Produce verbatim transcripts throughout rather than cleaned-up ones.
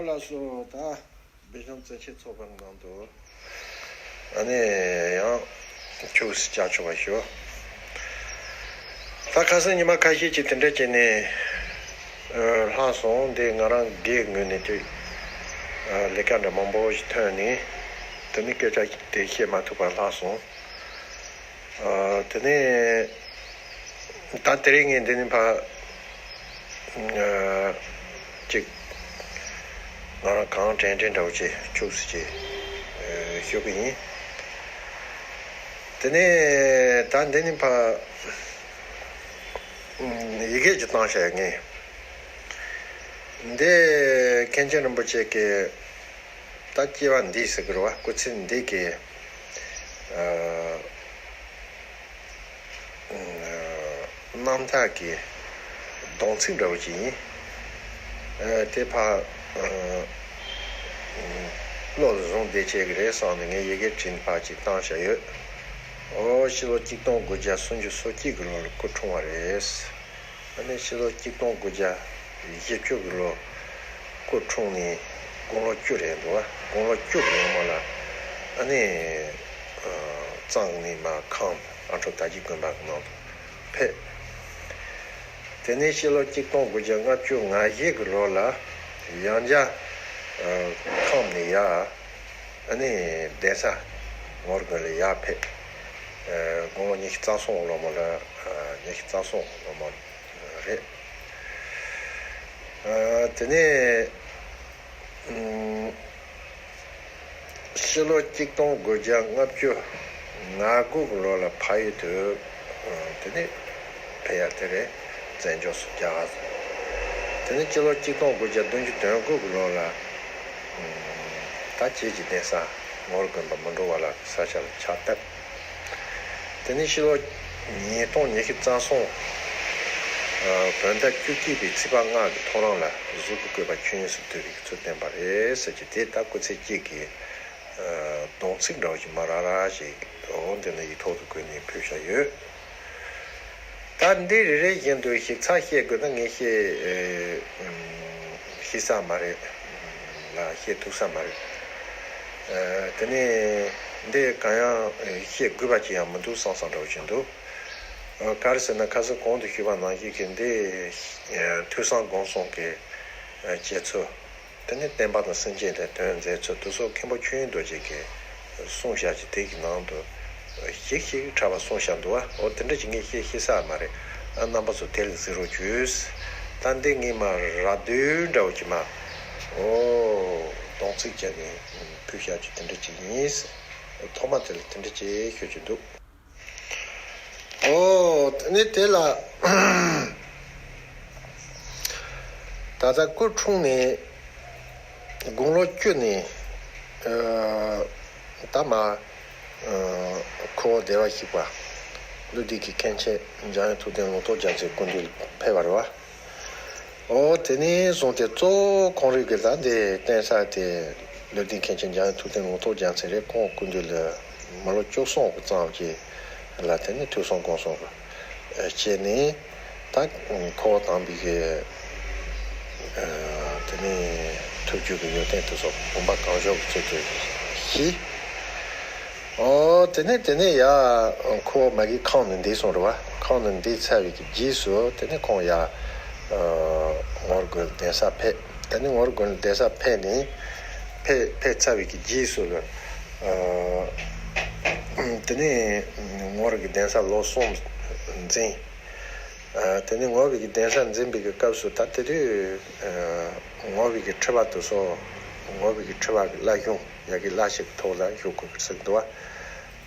ལགས་སོ། ད་བོད་གཞུང་བཙན་ཤེད་ཚོགས་པ་ནང་དུ་ཨ་ནི་ཡང་ཁྱུག་ཙམ་བཅར་ཆོག་པ་ཞུ། ད་ཁ་སང་ཉི་མ་ཁ་ཤས་ཅིག་དེ་འདྲ་བྱས་ནས་ལྷག་སོང་། འདི་ང་རང་སྒེར་ངོས་ནས་དེ་ལས་ཀ་འདྲ་མང་པོ་ཞིག་ཐོན་ནས་དེ་ནི་སྐད་ཆ་དེ་བཤད་མ་ཐུབ་པར་ལྷག་སོང་། ཨ། དེ་ནས་ད་དེ་རིང་ངས་འདི་ནས་ཕར་ཨ་ཅིག་ང་རང་གང་དྲན་དྲན་འདྲ་བོ་ཅིག་ཁྱུག་ཙམ་ཅིག་ཨ་ཞུ་གི་ཡིན། དེ་ནས་ད་འདི་ནས་ཕར་ཡི་གེ་ཅིག་བཏང་བཞག་ཡོད། ངས་འདི་མཁན་ཆེན་རིན་པོ་ཆེ་གི་ད་སྐྱེ་བ་འདི་ཟེར་གི་རེད་བ། སྐུ་ཚེ་འདི་གི་ཨ་རྣམ་ཐར་གྱི་སྡོམ་ཚིག་འདྲ་བོ་ཅིག་ཡིན། ཨ། དེ་ཕར་ཨ་བློ་ལ་བཟུང་བསྡད་བྱས་ཀྱི་རེད་བསམ་ནས་ངས་ཡི་གེ་བྲིས་ནས་ཕར་ཅིག་བཏང་བཞག་ཡོད། ཨོ། ཕྱི་ལོ་གཅིག་སྟོང་དགུ་བརྒྱ་སུམ་ཅུ་སོ་གཅིག་གི་ལོ་ལ་སྐུ་འཁྲུངས་པ་རེད། ཨ་ནི་ཕྱི་ལོ་གཅིག་སྟོང་དགུ་བརྒྱ་བཞི་བཅུ་གི་ལོ་སྐུ་འཁྲུངས་ནས་དགུང་ལོ་བཅུ་རེད་འདུག་བ། དགུང་ལོ་བཅུ་གི་ལོ་མ་ལ་ཨ་ནི་གཙང་ནས་མར་ཁམས་ཨ་འཕྲོག་དར་རྒྱས་དགོན་པ་གི་ནང་དུ་ཕེབས། དེ་ནས་ཕྱི་ལོ་གཅིག་སྟོང་དགུ་བརྒྱ་ལྔ་བཅུ་ང་བཞི་གི་ལོ་ལ་ཡང་བསྐྱར་ཁམས་ནས་ཡར་ཨ་ནི་གདན་ས་ངོར་དགོན་ལ་ཡར་ཕེབས། ཨ། དགུང་ལོ་ཉི་ཤུ་རྩ་གསུམ་ལོ་མ་ལ། ཨ། ཉི་ཤུ་རྩ་གསུམ་ལོ་མ་རེད། ཨ། དེ་ནས་ཨམ་ཕྱི་ལོ་གཅིག་སྟོང་དགུ་བརྒྱ་ལྔ་བཅུ་ང་དགུ་གི་ལོ་ལ་ཕ་ཡུལ་དུ། ཨ། དེ་ནས་ཕེབས་ཡ་དེ་རེད། བཙན་བྱོལ་སུ་རྒྱ་གར་སུ། དེ་ནས་ཕྱི་ལོ་གཅིག་སྟོང་དགུ་བརྒྱ་བདུན་ཅུ་དོན་དགུ་གི་ལོ་ལ་ད་ཁྱེད་ཀྱི་གདན་ས་ངོར་དགོན་པ་མི་འགྲོ་བ་ལ་ས་ཆ་ལ་ཕྱག་བཏབ། དེ་ནས་ཕྱི་ལོ་ཉིས་སྟོང་ཉི་ཤུ་རྩ་གསུམ་བོད་ཟླ་བཅུ་གཅིག་པའི་ཚེས་པ་ལྔ་གི་ཐོ་རངས་ལ་གཟུགས་ཀྱི་བཀོད་པ་ཆོས་དབྱིངས་སུ་བསྡུས་པའི་ཚུལ་བསྟན་པ་རེད་ཟེར་གྱི་དེ་ད་སྐུ་ཚེ་གཅིག་གི་སྡོམ་ཚིག་འདྲ་བོ་ཞིག་མར་རག་རག་ཞིག་འོ་འདི་ནི་ཡིག་ཐོག་ཏུ་བཀོད་ནས་ཕུལ་བཞག་ཡོད། ད་འདི་རེ་རེ་བཞིན་དུ་ཞིབ་ཚགས་བཤད་དགོས་ན་ངས་བཤད་ཨེ་ཤེས་ས་མ་རེད། ལ་བཤད་ཐུབ་ས་མ་རེད། ཨ། དེ་ནས་འདི་གང་ཡང་བཤད་དགོས་པ་ཅི་ཡང་མི་འདུག་བསམ་བསམ་འདྲ་བོ་ཞིག་འདུག། ཨ། ག་རེ་ཟེར་ན་ཁ་སང་གོང་དུ་ཞུས་པ་ནང་བཞིན་གྱི་འདི་ཨ་ཐོས་བསམ་སྒོམ་གསུམ་གྱི་ཨ་དཔྱད་ཚུལ། དེ་ནས་བསྟན་པ་དང་སེམས་ཅན་དེ་དོན་མཛད་ཚུལ་དེ་ཚོ་མཁན་པོ་ཆོས་དབྱིངས་རྡོ་རྗེ་གིས་གསུངས་བཞག་ཅིག་དེ་གི་ནང་དུ་ཞིག་ཞིག་ཕྲ་བ་གསུངས་བཞག་འདུག་བ། འོ་དེ་འདྲ་ཅིག་ངས་བཤད་ཤེས་ས་མ་རེད། ཨ། རྣམ་པ་ཚོ་དེ་ལ་གཟིགས་རོགས་བྱོས། ད་འདི་ངས་མར་རགས་བསྡུས་འདྲ་བོ་ཅིག་མར་འོ་སྡོམ་ཚིག་བྱས་ནས་ཕུལ་བཞག་ཅིག་དེ་འདྲ་ཅིག་ཡིན། ཐོག་མ་དེ་ལ་དེ་འདྲ་ཅིག་ཤོད་ཀྱི་འདུག། ཨོ། དེ་ནས་དེ་ལ་ད་ལྟ་སྐུ་འཁྲུངས་ནས་དགུང་ལོ་བཅུ་ནས་ཨ་ད་མར་ཨ་ཁོ་བོ་བདེ་བར་གཤེགས་པ་ཀླུ་ལྡིང་གི་མཁན་ཆེན་འཇམ་དབྱངས་ཐུབ་བསྟན་ལུང་རྟོགས་རྒྱལ་མཚན་སྐུ་མདུན་ལ་ཕེབས་པ་རེད་བ། ཨོ། དེ་ནས་བཟུང་སྟེ་གཙོ་བོ་ཁོང་རང་གི་ད་འདི་བསྟེན་ས་དེ་ཀླུ་ལྡིང་མཁན་ཆེན་འཇམ་དབྱངས་ཐུབ་བསྟན་ལུང་རྟོགས་རྒྱལ་མཚན་རེད། ཁོང་སྐུ་མདུན་ལ་མི་ལོ་བཅུ་གསུམ་གྱི་ཙམ་གྱི་ལ་དེ་ནས་ཐོས་བསམ་སྒོམ་གསུམ་གྱི་བྱས་ནས་ད་ཁོ་བོ་དམ་པའི་གི་དེ་ནས་ཐུགས་རྒྱུད་ཀྱི་ཡོན་ཏན་དེ་ཚོ་བུམ་པ་གང་བྱོའི་ཚུལ་དུ་ཞི། ཨོ། དེ་ནས་དེ་ནས་ཡ་ཁོ་མ་གི་ཁམས་ནས་འདས་སོང་རེད་བ། ཁམས་ནས་འདས་ཚར་བའི་གི་རྗེས་སུ་དེ་ནས་ཁོང་ཡ་ངོར་དགོན་གདན་ས་ཕེབས། དེ་ནས་ངོར་དགོན་གདན་ས་ཕེབས་ནས་ཕེབས་ཕེབས་ཚར་བའི་གི་རྗེས་སུ་ལ་དེ་ནས་ངོར་གི་གདན་ས་ལོ་གསུམ་འཛིན། དེ་ནས་ངོར་བའི་གི་གདན་ས་འཛིན་པའི་གི་སྐབས་སུ་ད་དེ་དུས་ངོར་བའི་གི་ཁྲི་པ་དེ་ཚོ་ངོར་བའི་གི་ཁྲི་པ་གི་བླ་གཞུང་ཡ་གི་བླ་ཞིག་གི་ཐོག་ལ་བཞུགས་དགོས་ཀྱི་ཟེར་གི་འདུག་བ།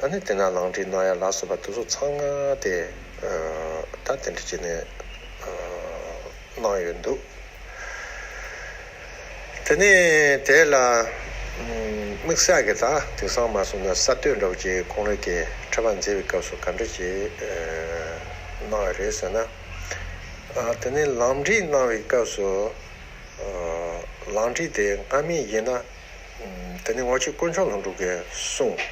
ཨ་ནི་དེ་ན་ལམ་འབྲས་གནང་ཡ་ལ་སོགས་པ་དེ་ཚོ་ཚང་མ་དེ་ད་དེ་འདྲ་བྱས་ནས་གནང་ཡོད་འདུག། དེ་ནས་དེ་ལ་དམིགས་བསལ་གྱི་ད་དེང་སང་མ་སོང་ན་གསར་གཏོད་འདྲ་བོ་ཅིག་ཁོང་རང་གི་ཁྲི་པ་མཛད་པའི་སྐབས་སུ་ག་འདྲ་ཅིག་གནང་ཡོད་རེད་ཟེར་ན། དེ་ནས་ལམ་འབྲས་གནང་བའི་སྐབས་སུ་ལམ་འབྲས་དེ་སྔ་མ་ཡིན་ན། དེ་ནས་ངོ་ཆེ་དཀོན་མཆོག་ལྷུན་གྲུབ་ཀྱིས་གསུངས།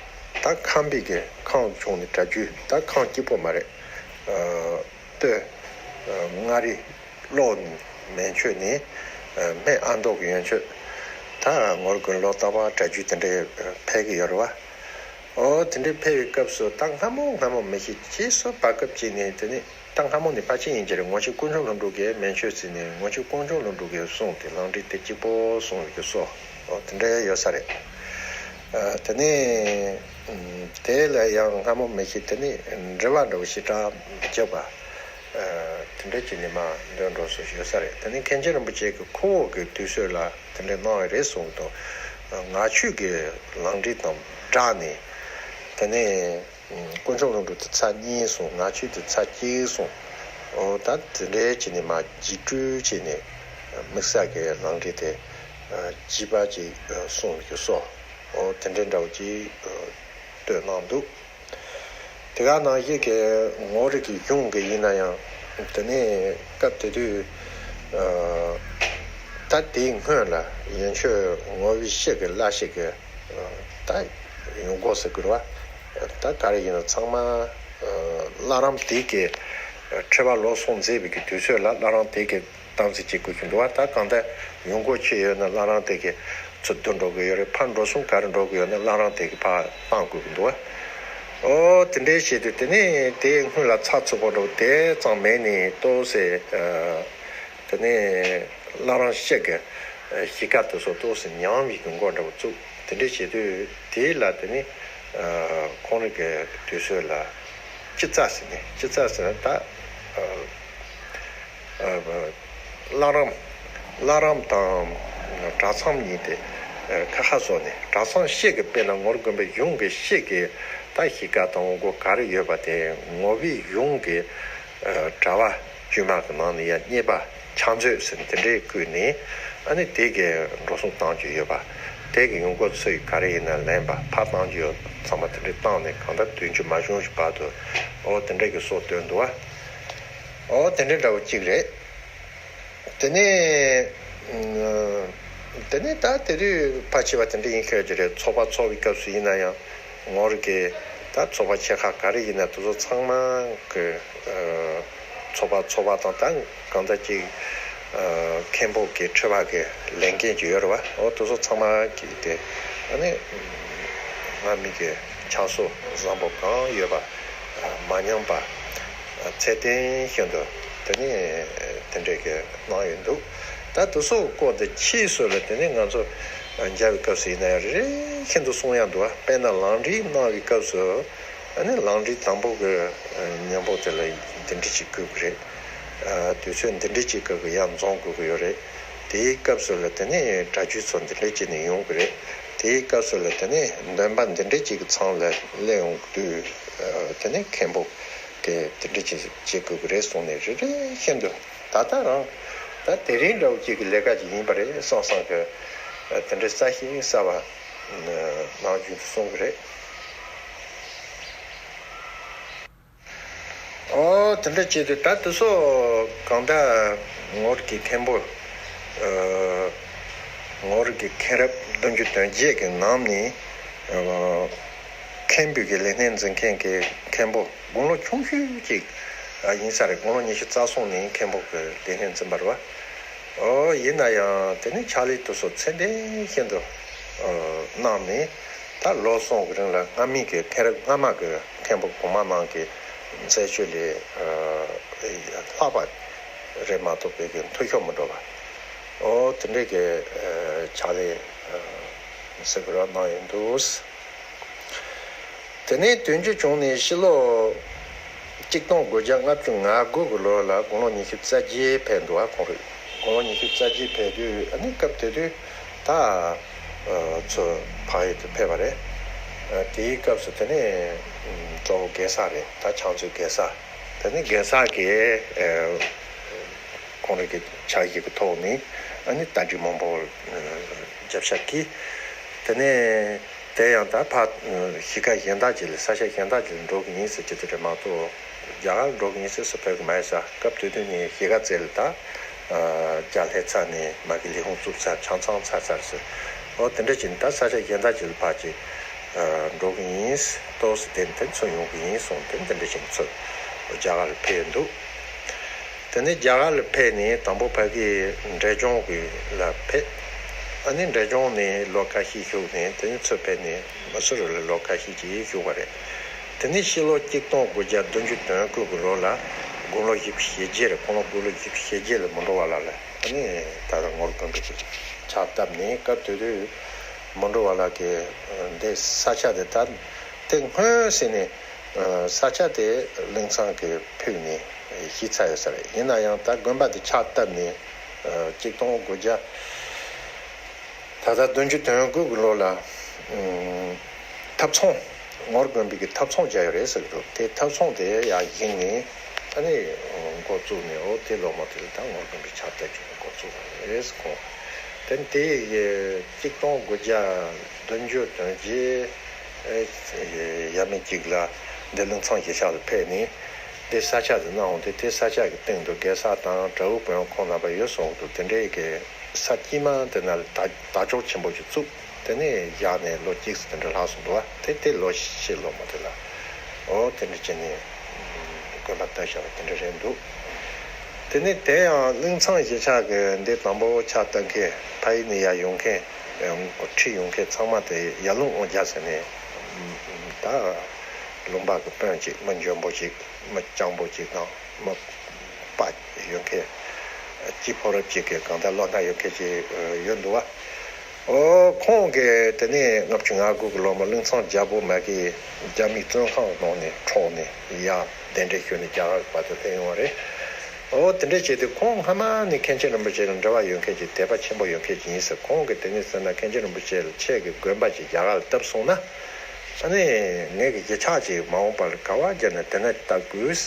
ད་ཁམས་པའི་གི་ཁམས་ཕྱོགས་ནས་གྲྭ་རྒྱུན། ད་ཁམས་སྐྱིད་པོ་མ་རེད། སྟོད་མངའ་རིས། གློ་མན་ཆོད་ནས་སྨད་ཨ་མདོ་གི་ཡན་ཆོད། ད་ངོར་གི་ལོ་རྟག་པར་གྲྭ་རྒྱུན་དེ་འདྲའི་ཕེབས་ཀྱི་ཡོད་རེད་བ། ཨོ་དེ་འདྲའི་ཕེབས་པའི་སྐབས་སུ་ད་སྔ་མོ་སྔ་མོ་མི་ཤེས། ཁྱེད་ཚོ་བར་སྐབས་ཅིག་ནས་དེ་ནི་ད་སྔ་མོ་ནས་ཕལ་ཆེར་ཡིན་གྱི་རེད། ངོ་ཆེ་དཀོན་མཆོག་ལྷུན་གྲུབ་ཀྱིས་མན་ཆད་ཟེར་ནས། ངོ་ཆེ་དཀོན་མཆོག་ལྷུན་གྲུབ་ཀྱིས་གསུངས་ཏེ་ལང་ཀྲི་དེ་གཅིག་པོ་གསུངས་ཡོད་ཀྱི་སོ། ཨོ་དེ་འདྲ་ཡོད་ས་རེད། ཨ་དེ་ནས་ཨམ་དེ་ལ་ཡང་སྔ་མོ་མི་ཤེས། དེ་ནི་འགྲེལ་པ་འདྲ་བོ་ཞེ་དྲག་བརྒྱབ་པ། ཨ་དེ་འདྲ་བྱས་ནས་མར་འདོན་འགྲོ་སོགས་ཡོད་ས་རེད། དེ་ནི་མཁན་ཆེན་རིན་པོ་ཆེ་གི་ཁུ་བོ་གི་དུས་ཚོད་ལ་དེ་འདྲ་གནང་བ་རེད་གསུངས་འདུག། ང་ཆོས་ཀྱི་ལང་ཀྲི་དང་སྦྲགས་ནས་དེ་ནས་དཀོན་མཆོག་ལྷུན་གྲུབ་དེ་ཚར་གཉིས་གསུངས། ང་ཆོས་དེ་ཚར་གཅིག་གསུངས། འོ་ད་དེ་འདྲའི་བྱས་ནས་མར་འཇིགས་སྐུལ་བྱས་ནས་དམིགས་བསལ་གྱི་ལང་ཀྲི་དེ་བྱིས་པ་ཅིག་གསུངས་ཡོད་ཀྱི་སོ། འོ་དེ་འདྲའི་འདྲ་བོ་ཅིག་སྟོན་གནང་འདུག། དེ་ག་ནང་བཞིན་གྱི་ངོ་རིག་གི་གཞུང་གི་ཡིན་ན་ཡང་། དེ་ནས་སྐབས་དེ་དུས་ཨ་ད་དེའི་སྔོན་ལ་ཡན་ཆོད་ངོ་བོའི་གཤིས་ཀྱི་བླ་གཤིས་ཀྱི་ཨ་ད་ཡོང་སྒོ་ཟེར་དགོས་རེད་བ། ད་ག་རེ་ཡིན་ན་ཚང་མ་ཨ་བླ་རམས་དེ་གི་ཁྲི་པ་ལོ་གསུམ་མཛད་པའི་གི་དུས་ཚོད་ལ་བླ་རམས་དེ་གི་གཏམ་གསལ་བྱེད་དགོས་ཀྱི་འདུག་བ། ད་གང་ལྟར་ཡོང་སྒོ་ཆེ་ཡོད་ན་བླ་རམས་དེ་གི་ཚུར་བསྡུ་འགྲོ་གི་ཡོད་རེད། ཕར་འགྲོ་སོང་ག་རེ་འགྲོ་གི་ཡོད་ན་བླ་རམས་དེ་གི་ཕར་བཏང་དགོས་ཀྱི་འདུག་བ། ཨོ་དེ་འདྲའི་བྱས་དུས་དེ་ནས་དེའི་སྔོན་ལ་ཚགས་ཚུད་པོ་འདྲ་བོ་དེ་ཙམ་མེད་ནས་ཏོག་ཙེ་ཨ་དེ་ནས་བླ་རམས་གཤིས་ཀྱི་གཤིས་ཀ་དེ་ཚོ་ཏོག་ཙེ་ཉམས་པའི་གི་མགོ་འདྲ་བོ་བཙུགས། དེ་འདྲའི་བྱས་དུས་དེ་ལ་དེ་ནས་ཨ་ཁོང་རང་གི་དུས་ཚོད་ལ་སྤྱི་རྩ་ཟེར་ནས། སྤྱི་རྩ་ཟེར་ན་ད་ཨ་ཨ་བླ་རམས་བླ་རམས་དང་གྲྭ་ཚང་གཉིས་དེ་ཨ་ཁ་ཁ་བཟོ་ནས། གྲྭ་ཚང་གཤིས་ཀྱི་དཔེར་ན་ངོར་དགོན་པའི་གཞུང་གི་གཤིས་ཀྱི་ད་གཤིས་ཀ་དང་འོང་སྒོ་ག་རེ་ཡོད་པ་དེ་ངོ་བོའི་གཞུང་གི་ཨ་གྲྭ་པ་དཀྱུས་མ་གི་ནང་ནས་ཡང་གཉེར་པ་ཕྱག་མཛོད་ཟེར་ནས་དེ་འདྲའི་བསྐོས་ནས། ཨ་ནི་དེ་གའི་འགྲོ་སོང་གཏང་རྒྱུ་ཡོད་པ། དེ་གི་ཡོང་སྒོ་ཚུར་ག་རེ་ཡིན་ན་ལེན་པ། ཕར་གཏང་རྒྱུ་ཡོད་ཚང་མ་དེ་འདྲའི་བཏང་ནས། གང་ལྟར་དུས་རྒྱུན་མ་བྱུང་བའི་བར་དུ་ཨོ་དེ་འདྲ་གི་སྲོལ་བཏོད་འདུག་བ། ཨོ་དེ་འདྲའི་འདྲ་བོ་གཅིག་རེད། དེ་ནས་ཨ་དེ་ནས་ད་དེ་དུས་ཕལ་ཆེ་བ་དེ་འདྲ་ཡིན་ཤོད་ཀྱི་རེད། ཚོགས་པ་ཚོགས་པའི་སྐབས་སུ་ཡིན་ན་ཡང་། ངོ་རིག་གི་ད་ཚོགས་པ་ཆེ་ཁག་ག་རེ་ཡིན་ན་དེ་ཚོ་ཚང་མ་གི་ཨ་ཚོགས་པ་ཚོགས་པ་དང་། ད་གང་ལྟར་ཅིག་ཨ་མཁན་པོ་གི་ཁྲི་པ་གི་ལས་འགན་ཅིག་ཡོད་རེད་བ། ཨོ་དེ་ཚོ་ཚང་མ་གི་དེ་ཨ་ནི་སྔ་མའི་གི་ཕྱག་སྲོལ་བཟང་པོ་གང་ཡོད་པ་མ་ཉམས་པ་ཚད་ལྡན་ཤིན་ཏུ་དེ་ནི་དེ་འདྲས་གི་གནང་ཡོད་འདུག། ད་དེ་ཚོ་སྐོར་དེ་ཕྱིས་སུ་ལ་དེ་ནི་ང་ཚོ་མཇལ་བའི་སྐབས་སུ་ཡིན་ན་ཡང་རེ་རེ་བཞིན་དུ་གསུང་ཡག་འདུག་བ། དཔེར་ན་ལང་ཀྲི་གནང་བའི་སྐབས་སུ། ཨ་ནི་ལང་ཀྲི་དང་པོ་གི་ཨ་མཉམ་པོ་དེ་ལ་འདི་འདྲ་ཅིག་དགོས་ཀྱི་རེད། ཨ་དུས་ཚོད་འདི་འདྲ་ཅིག་གི་ཡར་འཛོམས་དགོས་ཀྱི་ཡོད་རེད། དེའི་སྐབས་སུ་ལ་དེ་ནས་གྲྭ་རྒྱུན་ཚོ་འདི་འདྲ་བྱས་ནས་ཡོང་གི་རེད། དེའི་སྐབས་སུ་ལ་དེ་ནས་འདོན་པ་འདི་འདྲ་ཅིག་གི་ཚང་ལ་སླེབས་ཡོང་དུས། ཨ་དེ་ནས་མཁན་པོ་གིས་འདི་འདྲ་ཅིག་བྱེད་དགོས་ཀྱི་རེད་གསུངས་ནས་རེ་རེ་བཞིན་དུ། ད་ལྟ་རང་ད་དེ་རིང་འདྲ་བོ་ཅིག་གི་ལས་ཀ་ཅིག་ཡིན་པ་རེད་བསམ་བསམ་གི། ཨ་དེ་འདྲ་གསལ་ཞིང་གསལ་བ་ནང་བཞིན་དུ་གསུང་གི་རེད། ཨོ་དེ་འདྲ་བྱས་ཏེ་ད་དེ་ཚོ་གང་ལྟར་ངོར་གྱི་མཁན་པོ། ཨ་ངོར་གྱི་མཁན་རབས་བདུན་ཅུ་དོན་བརྒྱད་ཀྱི་ནང་ནས། ཨ་མཁན་པོའི་གི་ལས་སྣེ་འཛིན་མཁན་གྱི་མཁན་པོ་དགུང་ལོ་ཆུང་ཤོས་ཅིག་ཡིན་ས་རེད། དགུང་ལོ་ཉི་ཤུ་རྩ་གསུམ་ནས་མཁན་པོ་གི་ལས་སྣེ་འཛིན་པ་རེད་བ། ཨོ་ཡིན་ན་ཡང་དེ་ནས་ཕྱག་ལས་དེ་ཚོ་ཚད་ལྡན་ཤིན་ཏུ་ཨ་གནང་ནས། ད་ལོ་གསུམ་གི་རིང་ལ་སྔ་མའི་གི་མཁན་རབས་སྔ་མ་གི་མཁན་པོ་གོང་མ་རྣམས་ཀྱི་མཛད་སྤྱོད་ལས་ཨ་ལྷག་པ་རེད་མ་གཏོགས་པའི་གི་འཐུས་ཤོར་མི་འགྲོ་བ། ཨོ་དེ་འདྲའི་གི་ཨ་ཕྱག་ལས་ཨ་ཟེར་དགོས་ར་གནང་ཡོད་འདུག། དེ་ནས་དོན་རྒྱུ་བྱུང་ནས་ཕྱི་ལོ་གཅིག་སྟོང་དགུ་བརྒྱ་ལྔ་བཅུ་ང་དགུ་གི་ལོ་ལ་དགུང་ལོ་ཉི་ཤུ་རྩ་བརྒྱད་ཕེབས་འདུག་བ། ཁོང་རེད། དགུང་ལོ་ཉི་ཤུ་རྩ་བརྒྱད་ཕེབས་དུས། ཨ་ནི་སྐབས་དེ་དུས་ད་ཨ་ཚོ་ཕ་ཡུལ་དུ་ཕེབས་པ་རེད། ཨ་དེའི་སྐབས་སུ་དེ་ནས་གཙོ་བོ་རྒན་བསགས་རེད། ད་ཕྱག་མཛོད་རྒན་བསགས། དེ་ནས་རྒན་བསགས་ཀྱིས་ཨ་ཁོང་རང་གི་ཕྱག་བཞེས་ཀྱི་ཐོག་ནས་ཨ་ནི་རྟ་དྲེལ་མང་པོ་ཨ་རྒྱབ་ཤ་བཀྱིགས། དེ་ནས་དེ་ཡང་ད་ཕར་གཞིས་ཀ་གཞན་དག་ཅིག་ལ། ས་ཆ་གཞན་དག་ཅིག་ལ་འགྲོ་གི་ཡིན་ཟེར་གྱི་དེ་རེད་མ་གཏོགས། རྒྱ་གར་འགྲོ་གི་ཡིན་ཟེར་སུ་ཕེབས་གི་མ་རེད་ཟེར། སྐབས་དེ་དུས་ནས་གཞིས་ཀ་རྩེ་ལ་ད་ཨ་རྒྱ་སླེབས་ཚར་ནས་མ་གི་ལས་ཁུངས་བཙུགས་ཚར། ཆ་ཚང་ཚར་ཚར་ཟེར། ཨོ་དེ་འདྲ་བྱས་ནས་ད་ས་ཆ་གཞན་དག་ཅིག་ལ་ཕར་ཅིག་ཨ་འགྲོ་གི་ཡིན་ཟེར། ཏོག་ཙམ་དེ་དེ་ཚོ་ཡོང་གི་ཡིན་གསུངས་ཏེ། དེ་འདྲ་བྱས་ནས་ཚུར་རྒྱ་གར་ལ་ཕེབས་འདུག། དེ་ནས་རྒྱ་གར་ལ་ཕེབས་ནས་དང་པོ་ཕ་གི་འབྲས་ལྗོངས་གི་ལ་ཕེབས། ཨ་ནི་འབྲས་ལྗོངས་ནས་ལོ་ཁ་ཤས་བཞུགས་ནས་དེ་ནས་ཚུར་ཕེབས་ནས་མ་སུ་རི་ལ་ལོ་ཁ་ཤས་ཅིག་བཞུགས་པ་རེད། དེ་ནས་ཕྱི་ལོ་གཅིག་སྟོང་དགུ་བརྒྱ་བདུན་ཅུ་དོན་དགུ་གི་ལོ་ལ་དགུང་ལོ་བཞི་བཅུ་ཞེ་བརྒྱད་རེད། དགུང་ལོ་དགུང་ལོ་བཞི་བཅུ་ཞེ་བརྒྱད་ལ་མི་འགྲོ་བ་ལ་ལ་ཨ་ནི་ད་ལྟ་ངོར་དགོན་པའི་ཕྱག་བཏབ་ནས། སྐབས་དེ་དུས་མི་འགྲོ་བ་ལ་གི་འདི་ས་ཆ་དེ་ད་དེ་སྔོན་ཟེར་ནས་ས་ཆ་དེ་གླིང་ཚང་གིས་ཕུལ་ནས་གཞི་ཚར་ཡོད་ས་རེད། ཡིན་ན་ཡང་ད་དགོན་པ་དེ་ཕྱག་བཏབ་ནས་གཅིག་སྟོང་དགུ་བརྒྱ། ད་ལྟ་བདུན་ཅུ་དོན་དགུ་གི་ལོ་ལ་ཨུམ། ཐབ་ཚང་། ངོར་དགོན་པའི་གི་ཐབ་ཚང་བརྒྱབ་ཡོད་རེད་ཟེར་གི་འདུག་དེ་ཐབ་ཚང་དེ་ཡར་བཞེངས་ནས་ཨ་ནི་འགོ་བཙུགས་ནས། འོ་དེ་ལོ་མ་དེ་ལ་ད་ངོར་དགོན་པའི་ཕྱག་བཏབ་བྱས་ནས་འགོ་བཙུགས་པ་རེད་ཁོང་། དེ་དེ་གཅིག་སྟོང་དགུ་བརྒྱ་བདུན་ཅུ་དོན་བརྒྱད་ཡས་མས་གཅིག་ལ་འདི་གླིང་ཚང་གཞིས་ཆགས་ལ་ཕེབས་ནས། དེ་ས་ཆ་དེ་གནང་འོང་དུས། དེ་ས་ཆ་གི་སྟེང་དུ་རྒྱལ་ས་དང་གྲྭ་བ་དཔོན་ཁོང་རྣམ་པ་ཡོད་གསུང་གི་འདུག་དེ་འདྲའི་གི་ས་དཀྱིལ་མ་དེ་ན་ལ་དར་དར་ལྕོག་ཆེན་པོ་ཞིག་བཙུགས། དེ་ནས་བཞག་ནས་ལོ་གཅིག་ཙམ་དེ་འདྲ་ལྷག་སོང་འདུག་བ། དེ་དེ་ལོ་ཕྱི་ལོ་མ་དེ་ལ་འོ་དེ་འདྲ་བྱས་ནས་དགོན་པ་བཏབ་བཞག་པ་དེ་འདྲ་རེད་འདུག་དེ་ནས་དེ་ཡང་གླིང་ཚང་གཞིས་ཆགས་ཀྱི་འདི་དང་པོ་ཕྱག་བཏབ་མཁན་ཕ་ཡུལ་ནས་ཡར་ཡོང་མཁན་ཁྲིད་ཡོང་མཁན་ཚང་མ་དེ་ཡར་ཀླུང་དབང་རྒྱལ་ཟེར་ནས་ད་ལུང་པ་གི་དཔོན་ཅིག་མི་འཇོན་པོ་ཅིག་མི་སྤྱང་པོ་ཅིག་དང་མི་པ་ཡོད་མཁན། སྐྱིད་ཕོ་རབ་ཅིག་གི་གང་ལྟར་བློ་སྣ་ཡོད་མཁན་ཅིག་ཡོད་འདུག་བ། ཨོ་ཁོང་གིས་དེ་ནས་ལྔ་བཅུ་ང་དགུ་གི་ལོ་མ་གླིང་ཚང་རྒྱལ་པོ་མ་གི་རྒྱ་མིའི་བཙོན་ཁང་ནང་ནས་འཕྲོག་ནས་ཡར་གདན་འདྲེན་ཞུས་ནས་རྒྱ་གར་བར་དུ་སླེབས་ཡོང་བ་རེད། ཨོ་དེ་འདྲ་བྱས་ཏེ་ཁོང་སྔ་མ་ནས་མཁན་ཆེན་རིན་པོ་ཆེ་ལ་འབྲེལ་བ་ཡོད་མཁན་ཅིག་དད་པ་ཆེན་པོ་ཡོད་མཁན་ཅིག་ཡིན་ཟེར། ཁོང་གིས་དེ་ནས་ཟེར་ན། མཁན་ཆེན་རིན་པོ་ཆེ་ལ་ཁྱེད་ཀྱིས་དགོན་པ་ཅིག་རྒྱ་གར་ལ་བཏབ་སོང་ན་ཨ་ནི་ངེད་ཀྱི་གཞིས་ཆགས་ཅིག་མ་འོངས་པ་ལ་ག་བ་རྒྱབ་ན་དེ་ན་ཅིག་བཏབ་དགོས།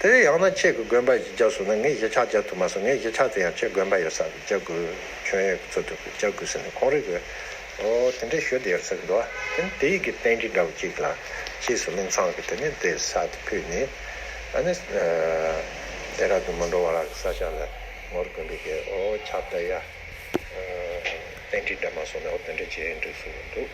དེ་ཡང་ན་ཁྱེད་ཀྱི་དགོན་པ་ཞིག་རྒྱབ་སོང་ན་ངས་གཞིས་ཆགས་རྒྱབ་ཐུབ་མ་སོང་། ངས་གཞིས་ཆགས་དེ་ཡང་ཁྱེད་དགོན་པ་ཡོད་ས་རྒྱབ་དགོས། ཁྱོན་ཡོད་ཚོ་དུ་རྒྱབ་དགོས་ཟེར་ནས་ཁོང་རང་གིས་ཨོ་དེ་འདྲ་ཞུས་བསྡད་ཡོད་ས་གི་འདུག་བ། དེ་ནི་དེ་ཡི་གི་རྟེན་འབྲེལ་འདྲ་བོ་ཅིག་ལ་ཕྱིས་སུ་གླིང་ཚང་གིས་དེ་ནི་དེ་ས་དེ་ཕུལ་ནས་ཨ་ནི་དེ་ར་དུ་མི་འགྲོ་བ་ར་གི་ས་ཆ་ལ་ངོར་དགོན་པའི་གི་ཨོ་ཕྱག་བཏབ་ཡ་རྟེན་འབྲེལ་འདྲ་མ་སོང་ནས་ཨོ་དེ་འདྲ་བྱས་འགྲིག་སོང་འདུག